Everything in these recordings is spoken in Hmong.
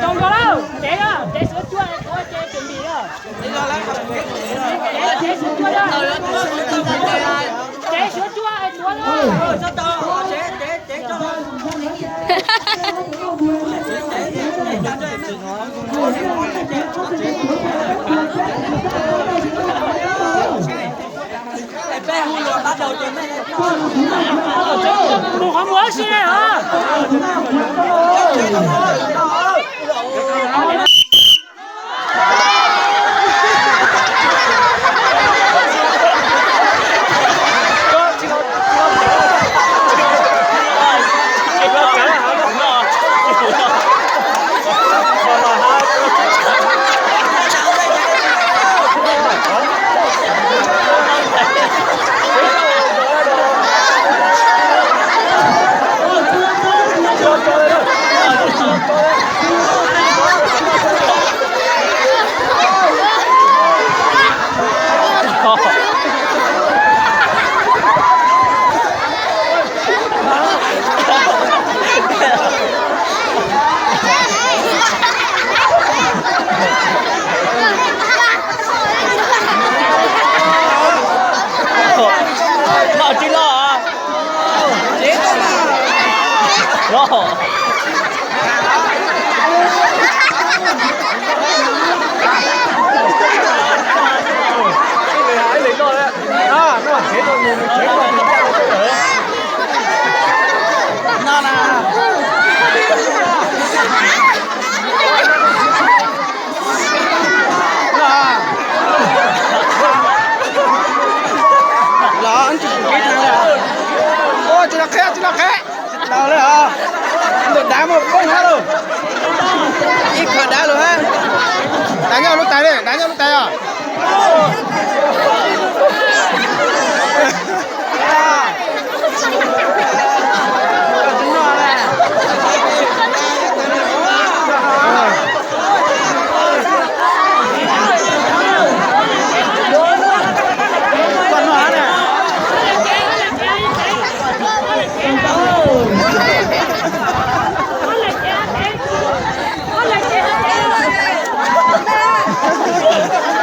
Zoo nkaus lawm, cev, cev suav cua, cev, cev ntim lawm. Cev, cev suav cua lawm. Cev suav cua es tuav lawm. Mus qhov muag ua si ne os. Los tsis los. Los. Los tsis pum kev tag li. Tsis los qheb, tsis los qheb. Tsis tau li os. Ntuj dav muaj poob hab lauj. Ib khawv dav lug hab. Dav nyob lub tais li, dav nyob lub tais os.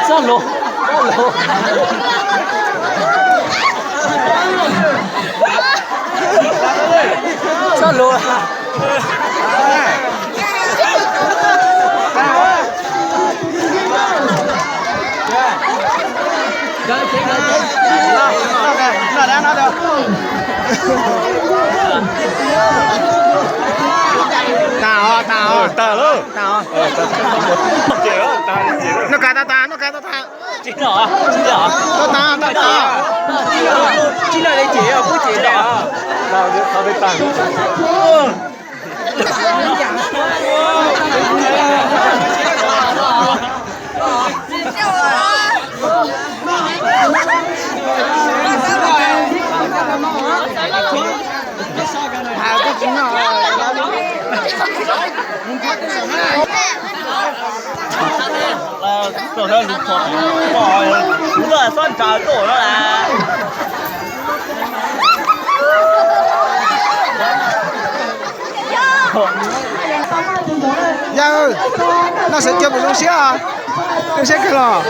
Txhob luag, txhob luag. Txhob luag. Tag os, tag os, tag os. Nuj Kais tau tag, Nuj Kais tau tag. Tau tag, tau tag. Yawg, noj sawv cua puas zoo siab? Zoo siab kawg los.